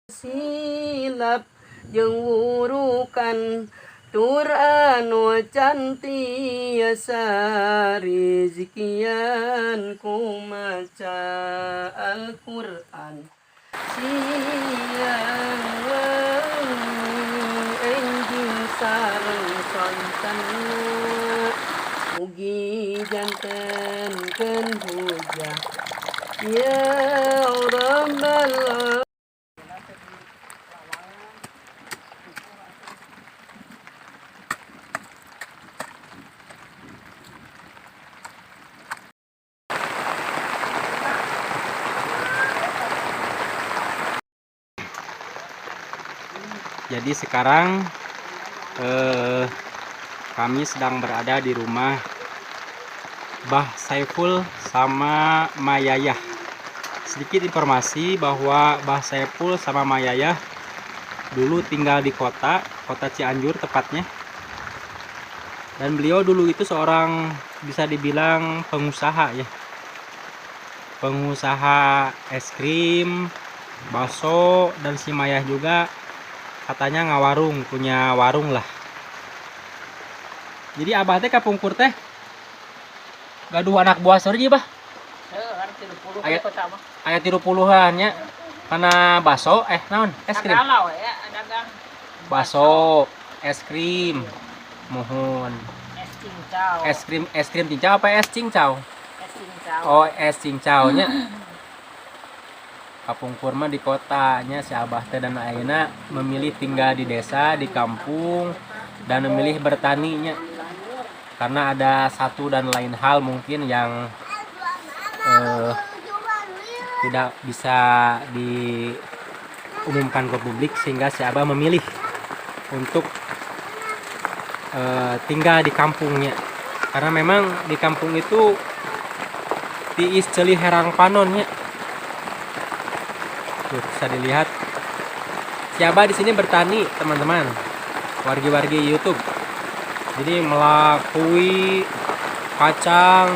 Silap jeung wurukan tur anu can tiasa rizkian ku maca Al-Qur'an siang wengi, enjing sareng sonten, mugi jantenkeun hujah ya Rabbal. Jadi sekarang kami sedang berada di rumah Bah Saiful sama Mayayah. Sedikit informasi bahwa Bah Saiful sama Mayayah dulu tinggal di kota, kota Cianjur tepatnya. Dan beliau dulu itu seorang bisa dibilang pengusaha ya. Pengusaha es krim, bakso, dan si Mayah juga katanya ngawarung, punya warung lah. Jadi abah teh kapungkur teh gaduh anak buah sorry, Bah? Aya aya 30-an nya. Karena bakso, naon? Es krim. Ya, dagang. Bakso, es krim. Mohon. Es cincau. Es krim, es krim cincau apa es cincau? Es cincau. Oh, es cincau nya. Kapungkur mah di kotanya si abah teh dan ayeuna memilih tinggal di desa, di kampung, dan memilih bertaninya karena ada satu dan lain hal mungkin yang tidak bisa diumumkan ke publik, sehingga si abah memilih untuk tinggal di kampungnya karena memang di kampung itu tiis ceuli herang panon nya. Tuh, bisa dilihat si abah di sini bertani, teman-teman, wargi-wargi YouTube. Jadi melakui kacang,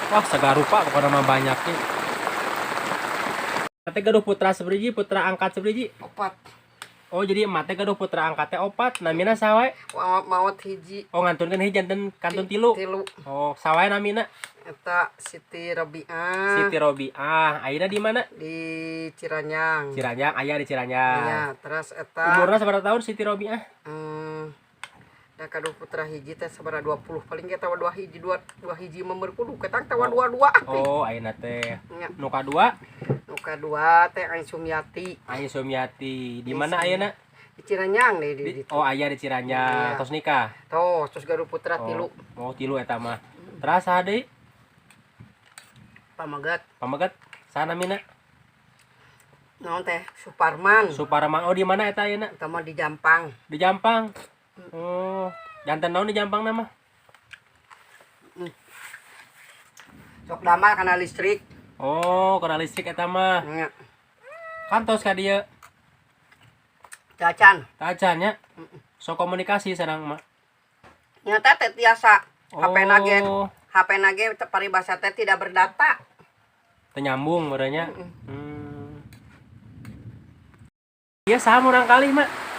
wah, segala rupa pokoknya mah banyaknya. Teh gaduh putra sabaraha, putra angkat sabaraha? Opat. Oh, jadi emak teh gaduh putra angkatnya opat. Namina saha wae? Maot hiji. Oh, ngantunkeun hiji, janten kantun tilu. Tilu. Oh, saha wae namina? Eta Siti Robiah. Siti Robiah. Ayeuna di mana? Di Ciranjang. Ciranjang, aya di Ciranjang. Iya, terus eta Umurna sabaraha tahun Siti Robiah? Da gaduh putra hiji teh sabaraha 20 paling kita dua hiji, dua dua hiji mah kudu ketang tawa dua dua. Oh, ayeuna teh. Nya. Nu kadua? Nu kadua teh Ai Sumiati. Ai Sumiati. Di mana ayeuna? Di Ciranjang deh di Oh, aya di Ciranjang. Iya. Tos nikah? Tos, terus gaduh putra Oh, tilu. oh, tilu eta mah. Terus saha deui? Pameget. Pameget saha namina? Naon teh? Suparman. Suparman. Oh, di mana eta ayeuna? Eta mah di Jampang. Di Jampang. Oh, janten naon di Jampang nama? Sok damar kana listrik. Oh, kana listrik eta mah. Nya. Kantos ka dieu? Cacan. Tacan nya. So komunikasi sareng mah. Nya teh tiasa. HP na ge. Oh. HP na ge paribasa teh tidak berdata. Teu nyambung merenya. Iya, saha murangkalih, Mak?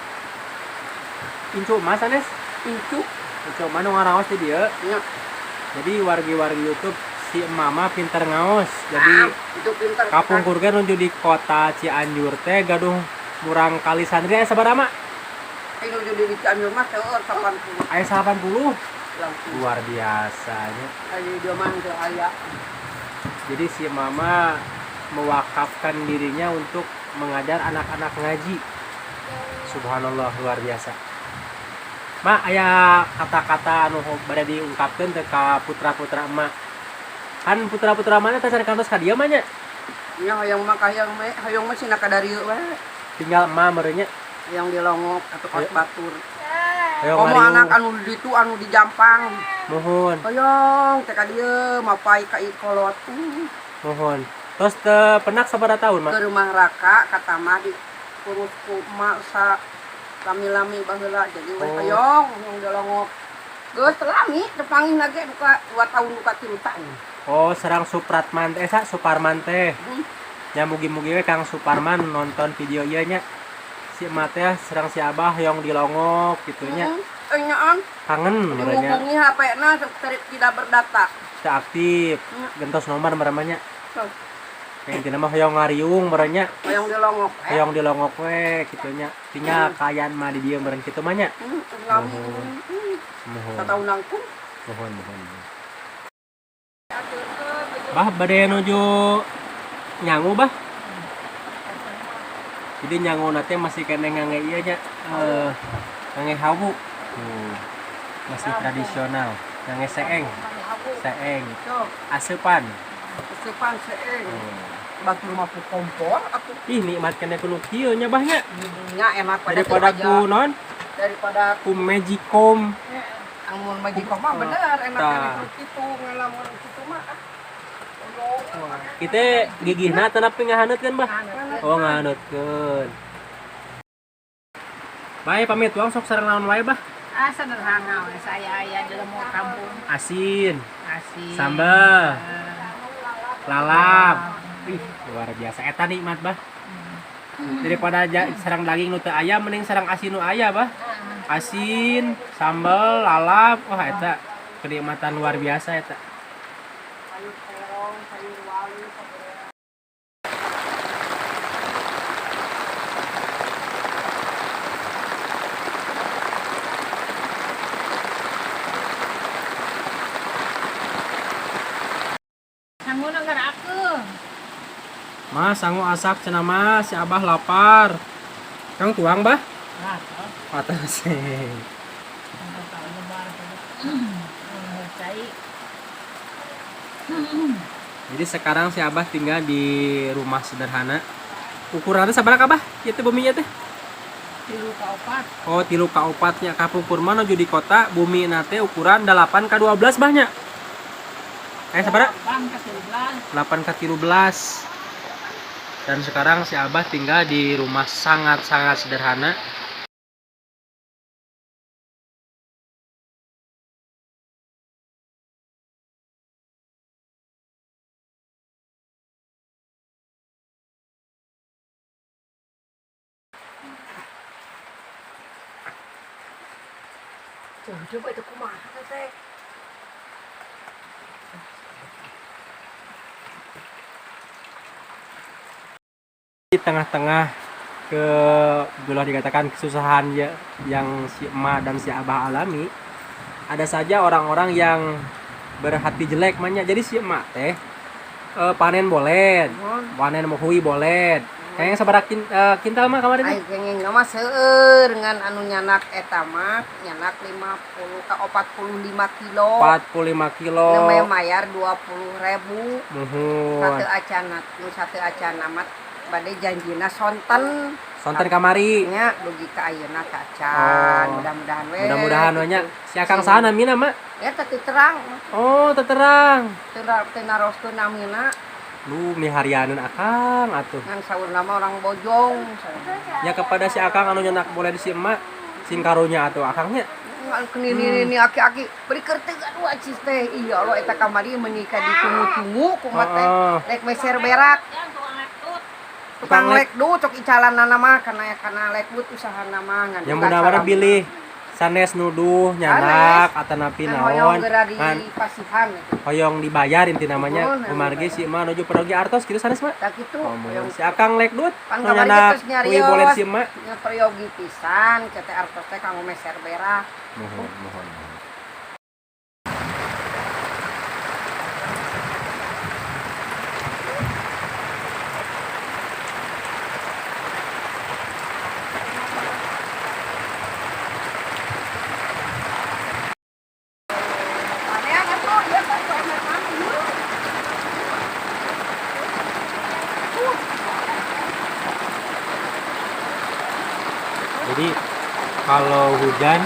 Incu emak sanes? Incu. Incu emak nu ngaraos di dieu. Nya. Jadi wargi-wargi YouTube, si emak pinter ngaos. Jadi Ah, itu pinter. Kapungkur ge nuju di kota Cianjur teh gaduh murangkalih santri aya sabaraha, Mak? Ai nuju di Cianjur mah seueur, 80. Aya 80. Langsung. Luar biasanya. Ai dieu mah teu aya. Jadi si mama mewakafkan dirinya untuk mengajar anak-anak ngaji. Subhanallah, luar biasa. Mak, aya kata-kata anu bade diungkapkeun teh ka putra-putra emak? Kan putra-putra mana teh kantos ka dieu mah nya? Nya, hoyong mah kahayang me, hoyong mah sina kadarieu we. Tinggal emak meureun nya. Yang di Longok atau kos batur. Hoyong Komo ngariung. Anak anu di ditu, anu di Jampang. Muhun. Hoyong teh ka dieu mapai ka ikolot. Muhun. Terus teu penak sabaraha tahun, Mak? Ke rumah raka kata mah di kurus ku emak sa lami-lami baheula, jadi we hoyong hoyong di Longok. Geus lami teu panggih lagi duka 2 tahun, duka 3 tahun. Oh, sareng Supratman teh, sa Suparman teh. Ya, mugi-mugi we Kang Suparman nonton video ieu nya. Si emak teh sareng si Abah hoyong dilongok gitu nya. Heeh. Nyaan Kangen meureun nya. dihubungi HP-na tidak berdata. Teu aktif. Hmm. Gentos nomor meureun nya. Tuh, Kayak intina mah hoyong ngariung meureun nya. hoyong dilongok eh. Hoyong dilongok we kitu nya. Tinggal kaayaan mah di dieu meureun kitu mah nya. Lami. Muhun. Muhun. Satahun nangkung. Muhun, muhun. Bah, bade nuju nyangu, Bah. Jadi nyangu teh masih keneh ngangge ieu nya. Ngangge hawu. Tuh. Masih tradisional. Ngangge seeng. Seeng. Tuh, Aseupan. sepan seeng. Oh. Batur mah ku kompor atuh. Ih, nikmat keneh ku nu kieu nya, Bah nya. Nya enak pada Daripada ku non daripada ku Magicom. Amun Magicom mah bener enak Tah. keneh ku kitu ngalamun kitu mah. Ah. Kita gigihna teu ngahaneutkeun, Bah. Oh, ngahaneutkeun. Bae pamit tuang sok sareng naon wae, Bah? Ah, sederhana we, saya aya di lembur kampung. Asin, Asin. sambal, Eh, lalap. Ih, luar biasa eta nikmat, Bah. Daripada sareng daging nu teu aya mending sareng asin nu aya, Bah. Asin, sambal, lalap, wah eta kenikmatan luar biasa eta. Sayur terong, sayur walu, sayur Sangu negara aku. Mas, sangu asak cenah mah si Abah lapar. Kang tuang, Bah? Nah, Atas. kalau lebar cai. Jadi sekarang si Abah tinggal di rumah sederhana. Ukurannya sabaraha, Abah? Ieu teh buminya teh? 3 ka 4. Oh, 3 ka 4 nya. Kapungkur mah nuju di kota, bumi teh ukuran 8 ka 12, Bah, nya. Eh, sabaraha? 8 ka 13. 8 ka 13. Dan sekarang si Abah tinggal di rumah sangat-sangat sederhana. Tuh, coba itu kumaha teh. Di tengah-tengah ke boleh dikatakan kesusahan ya, yang si emak dan si abah alami, ada saja orang-orang yang berhati jelek mah nya. Jadi si emak teh panen boled, panen hui boled. Kayaknya sabaraha kintal mah kemarin Ai teh? kenging mah seueur ngan anu nyanak eta mah nyanak 50 ka 45 kilo. 45 kilo. Nembe mayar 20.000. Muhun. Satu acana, nu satu acana mah bade janjina sonten. Sonten kamari. Nya dugi ka ayeuna tacan. Oh. Mudah-mudahan we. Mudah-mudahan we nya. Si Akang saha namina, Mak? Ya teu terang. Oh, teu terang. Teu teu naroskeun namina. Lu miharianeun Akang atuh. Ngan saurna mah orang Bojong. Ya kepada si Akang anu nyanak boleh di si emak sing karunya atuh Akangnya. Ngan ini aki-aki beri kerteg aduh acis teh. Iya Allah eta kamari meuni ka ditunggu-tunggu kumaha teh. Heeh. Rek meser berak. Yang tukang lekdut. Tukang lekdut cok icalanna mah kana kana lekdut usahana mah ngan. Yang mudah-mudahan pilih sanes nuduh nyanak atanapi Ngan hoyong naon geura di ngan pasihan gitu. Hoyong dibayar inti namanya Oh, nah, kumargi dibayar. si emak nuju perogi artos gitu sanes mah. Tak kitu. Oh, Hoyong si Akang lekdut pan nu kamari nyanak geus nyarios. hui boleh si emak. Nya peryogi pisan cete artos teh kanggo meser berak. Mohon, mohon. Panean atuh ieu teh ku emer mah. Jadi kalau hujan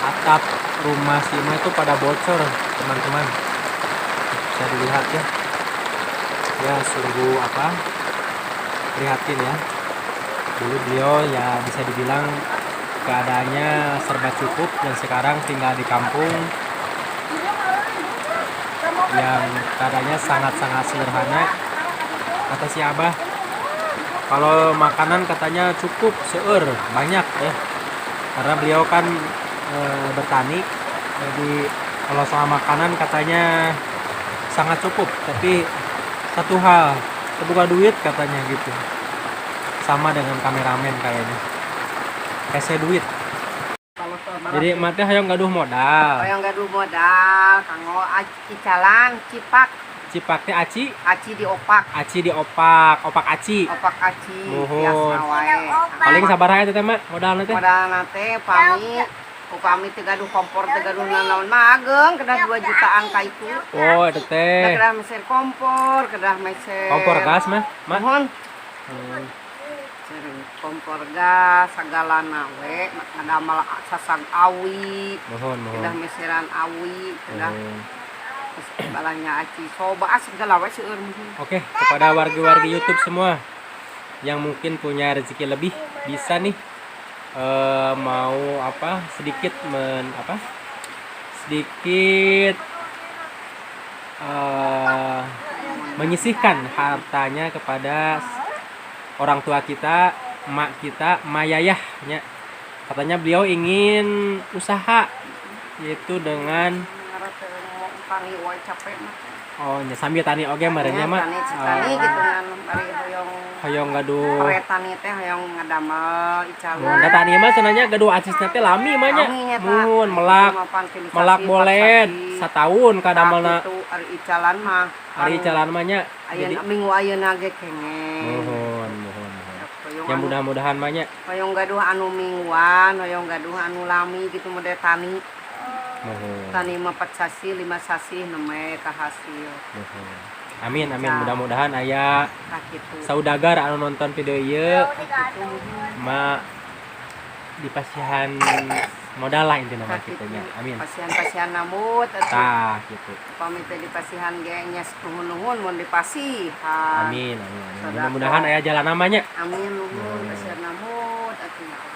atap rumah si Ima itu pada bocor, teman-teman. Bisa dilihat ya. Ya sungguh apa? Prihatin ya. Dulu beliau ya bisa dibilang keadaannya serba cukup dan sekarang tinggal di kampung yang keadaannya sangat-sangat sederhana. Kata si Abah, Kalau makanan katanya cukup, seueur, banyak ya. Karena beliau kan bertani, jadi kalau soal makanan katanya sangat cukup. Tapi satu hal, terbuka duit katanya gitu. Sama dengan kameramen kayaknya. Hese duit. Kalau Jadi emak teh hoyong gaduh modal. Hoyong gaduh modal kanggo icalan cipak. Cipak teh aci, Aci diopak. Aci diopak, opak aci. Opak aci. Muhun. Biasa wae. Paling sabaraha eta teh, Mak, modalna teh? Modalna teh pami upami teu gaduh kompor, teu gaduh nanaon mah ageng, kedah 2 jutaan ka itu. Oh, eta teh. Kedah meser kompor, kedah meser Kompor gas mah, Mak? Muhun. Sering kompor gas sagalana we, ngadamel sasag awi. Muhun, muhun. Kedah meseran awi, kedah Muhun. Balanya aci soba, ah, segala we seueur muhun. Oke, kepada wargi-wargi YouTube semua yang mungkin punya rezeki lebih bisa nih mau apa sedikit men apa sedikit menyisihkan hartanya kepada orang tua kita, emak kita, mayayahnya. Katanya beliau ingin usaha yaitu dengan Tani wae capek mah. Oh nya, sambil tani oge meureun nya, Mak. Tani tani Oh, gitu kan bari hoyong hoyong gaduh pare tani teh hoyong ngadamel icalan. Mun da tani mah cenah gaduh acisna teh lami mah nya. Lami nya, Pak. Mun melak melak bolen sataun kadamelna. Itu ari icalan mah. Ari icalan mah nya. Jadi Ayeuna minggu ayeuna ge kengeng. Muhun, muhun, muhun. Hoyong Ya anu, mudah-mudahan mah nya. Hoyong gaduh anu mingguan, hoyong gaduh anu lami gitu model tani. Muhun. Tani mah 4 sasih, 5 sasih nembe kahasil. Muhun. Amin, amin. Nah. Mudah-mudahan aya Tah kitu. Saudagar anu nonton video ieu Kitu. Ma dipasihan modal lah intinya mah Tah kitu kitu. nya. Amin. Pasihan-pasihan nambut atuh. Tah gitu. Upami teh dipasihan ge nya nuhun-nuhun mun dipasihan. Amin, amin, amin. Sedekah. Mudah-mudahan aya jalan namanya. Amin, nuhun Hmm. pasihan nambut atuh ya Allah.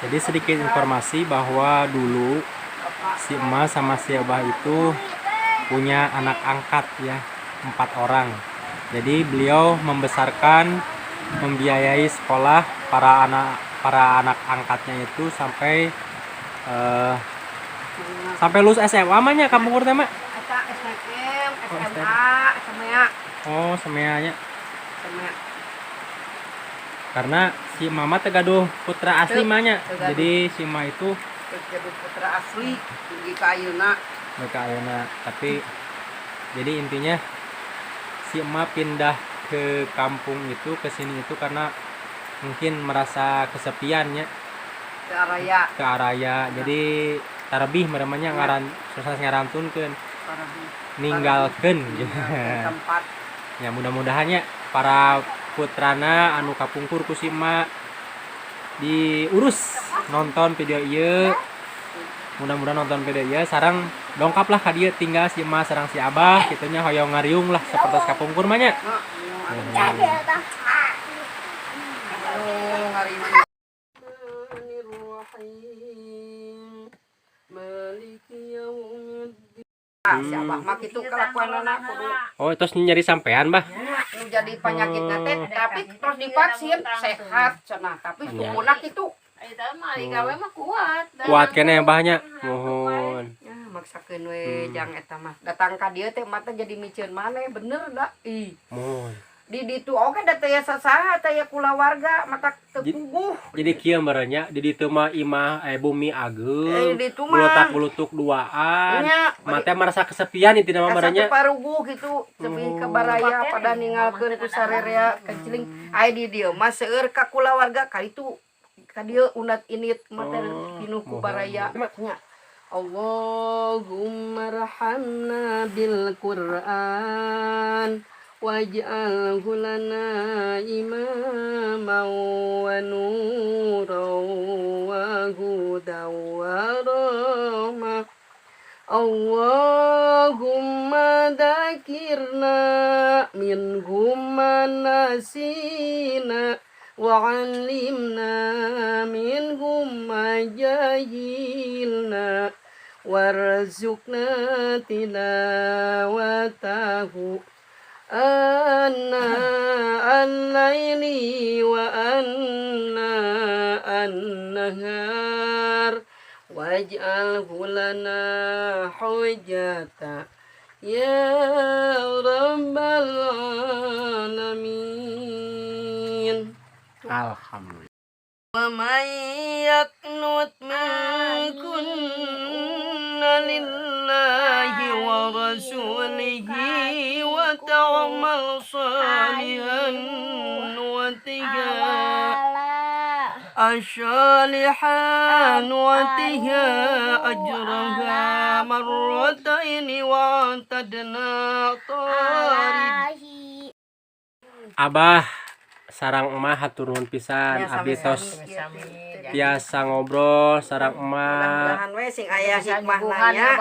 Jadi sedikit informasi bahwa dulu si emas sama si abah itu punya anak angkat ya, empat orang. Jadi beliau membesarkan, membiayai sekolah para anak angkatnya itu sampai sampai lulus SMA mah nya kampung teh, Mak? Eta STM, Oh, SMA, SMA, Oh, semeanya. SMA. Karena si mama teh gaduh putra asli Teu, mah nya. Teu gaduh. Jadi si ma itu Terus jadi putra asli dugi ka ayeuna. Mereka ayeuna, tapi jadi intinya si emak pindah ke kampung itu, ke sini itu karena mungkin merasa kesepiannya. Ke araya. Ke araya, jadi tarbih meremanya ngaran susah ngarantunkeun ninggalkeun gitu. Tempat. Ya mudah-mudahan ya para putrana anu kapungkur ku si emak diurus nonton video ieu, mudah-mudahan nonton video ieu sareng dongkap lah ka dieu, tinggal si emak sareng si abah kitu nya, hoyong ngariung lah seperti kapungkur mah nya. Mak, aduh, ngariung. Bismillahirrahmanirrahim. Maliki yaumiddin. Ah, si abah mah kitu kelakuanana kudu Oh, terus nyari sampean, Bah? Nu jadi penyakit teh, tapi terus divaksin sehat cenah, tapi sukuna kitu. Eta mah ari gawe mah kuat. Kuat keneh abahnya, muhun. Ya maksakeun we jang eta mah datang ka dieu teh mata jadi miceun maneh bener da ih. Muhun. Di ditu oge da teh sasaha teh ya kulawarga mata teu puguh. Jadi kieu meureun nya, di ditu mah imah bumi ageung, Eh, di ditu mah. bulutak bulutuk duaan. Nya. Mata merasa kesepian intina mah meureun nya. Asa paruguh gitu tepi ka baraya pada ninggalkeun ku sarerea keciling aya di dieu mah seueur ka kulawarga ka itu ka dieu unat init mah teh pinuh ku baraya nya. Allahumma arhamna bil Qur'an waj'alhu lana imaman wa nuran wa hudan wa rahmah. Allahumma dzakirna minhum ma nasina wa 'allimna minhum ma jahilna warzuqna tilawatahu. آناء الليل وآناء النهار واجعله لنا حجة يا رب العالمين. Alhamdulillah. ومن يقنت منكن لله ورسوله وتعمل صالحا نؤتها الصالحا نؤتها أجرها مرتين وأعتدنا طارد. Abah sareng emak, hatur nuhun pisan. Ya, Abi tos Sami. Tiasa ngobrol sareng emak. Mudah-mudahan we sing aya hikmahna nya.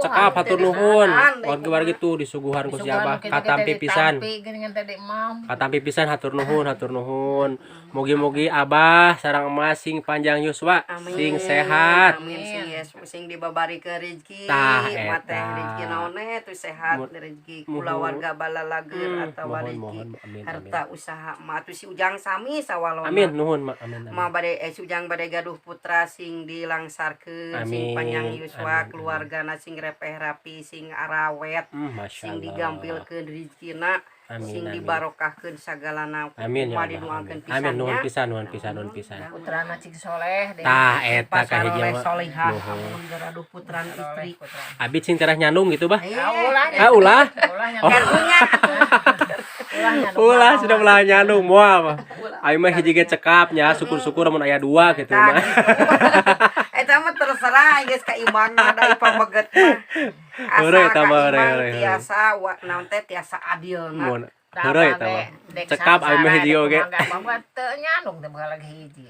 Cekap, hatur nuhun. Wargi-wargi tuh disuguhan ku si Abah, katampi pisan. Katampi pisan, hatur nuhun, hatur nuhun. Mugi-mugi Abah sareng emak sing panjang yuswa, sing sehat. Amin, sing yes, sing dibabari ke rezeki. Tah, Mah teh eta. Rezeki naon tuh sehat, rezeki kulawarga balalager atau Mohon, rezeki mohon, amin, amin. Harta usaha mah atuh si Ujang sami sawalona. Amin, nuhun, mak, amin, amin. Ma bade si Ujang bade gaduh putra sing dilangsarkeun, sing Amin, panjang yuswa, amin. Keluargana sing repeh rapi, sing arawet, Masya sing Allah. Digampilkeun rezekina, Amin, sing amin. Dibarokahkeun sagalana. Amin ya Kumaha Allah. didoakeun Amin. Amin, nuhun pisan nya. Pisan, nuhun pisan, nuhun pisan. Putrana cing soleh deh. Tah, eta ka hiji Pasaroleh mah. solehah Nuhun. amun gaduh putra istri. Abi cing terah nyandung gitu, Bah. Ulah. Ah, ulah. Ulah. Oh. Karunya. Ulah nyandung. Ulah, sudah ulah nyandung moal mah. Ayo mah hiji ge cekap nya, syukur-syukur mun aya dua gitu Tah, mah. gitu. Eta mah terserah geus kaimbangan da pameget mah. Asal Heureuy eta mah, heureuy, kaimbang heureuy, heureuy. tiasa wa naon teh tiasa adilna. Mun heureuy eta mah. Cekap abi mah hiji oge. Teu nyandung teh bakal lagi hiji.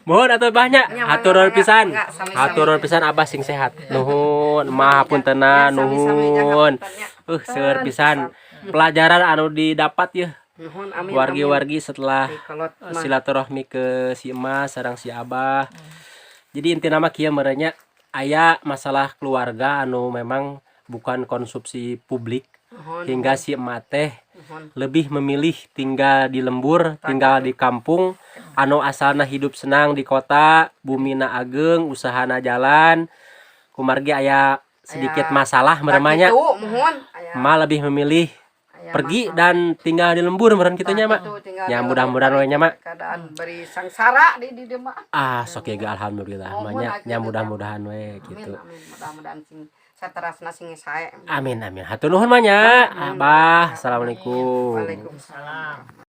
Mohon atuh banyak. Nya, Hatur nuhun mangga, pisan. mangga, sami-sami. Hatur nuhun pisan, Abah sing sehat. Nuhun, mah hapuntena Ya, sami-sami, nuhun. jangan hapuntennya. Seueur pisan pelajaran anu didapat ya Nuhun, amin. wargi-wargi setelah Amin. Kolot mah. Silaturahmi ke si emas sareng si Abah. Jadi inti nama kieu merenya aya masalah keluarga anu memang bukan konsumsi publik Nuhun, hingga si emak teh nuhun. Lebih memilih tinggal di lembur, tinggal di kampung, anu asalna hidup senang di kota, bumina ageng, usahana jalan, kumargi aya sedikit Aya masalah meremanya, Tah kitu, muhun. Aya emak lebih memilih aya pergi masalah. Dan tinggal di lembur meureun kitu nya, Tah Mak. kitu, tinggal Ya di mudah-mudahan lembur, we nya, Mak. keadaan beri sangsara di dieu mah. Ah, sok ya ge alhamdulillah Mohon mah nya, atuh nya tetap. Mudah-mudahan we Amin, gitu. Amin. Mudah-mudahan sing saterasna sing sae. Amin amin. Hatur nuhun mah nya. Abah, assalamualaikum. Waalaikumsalam.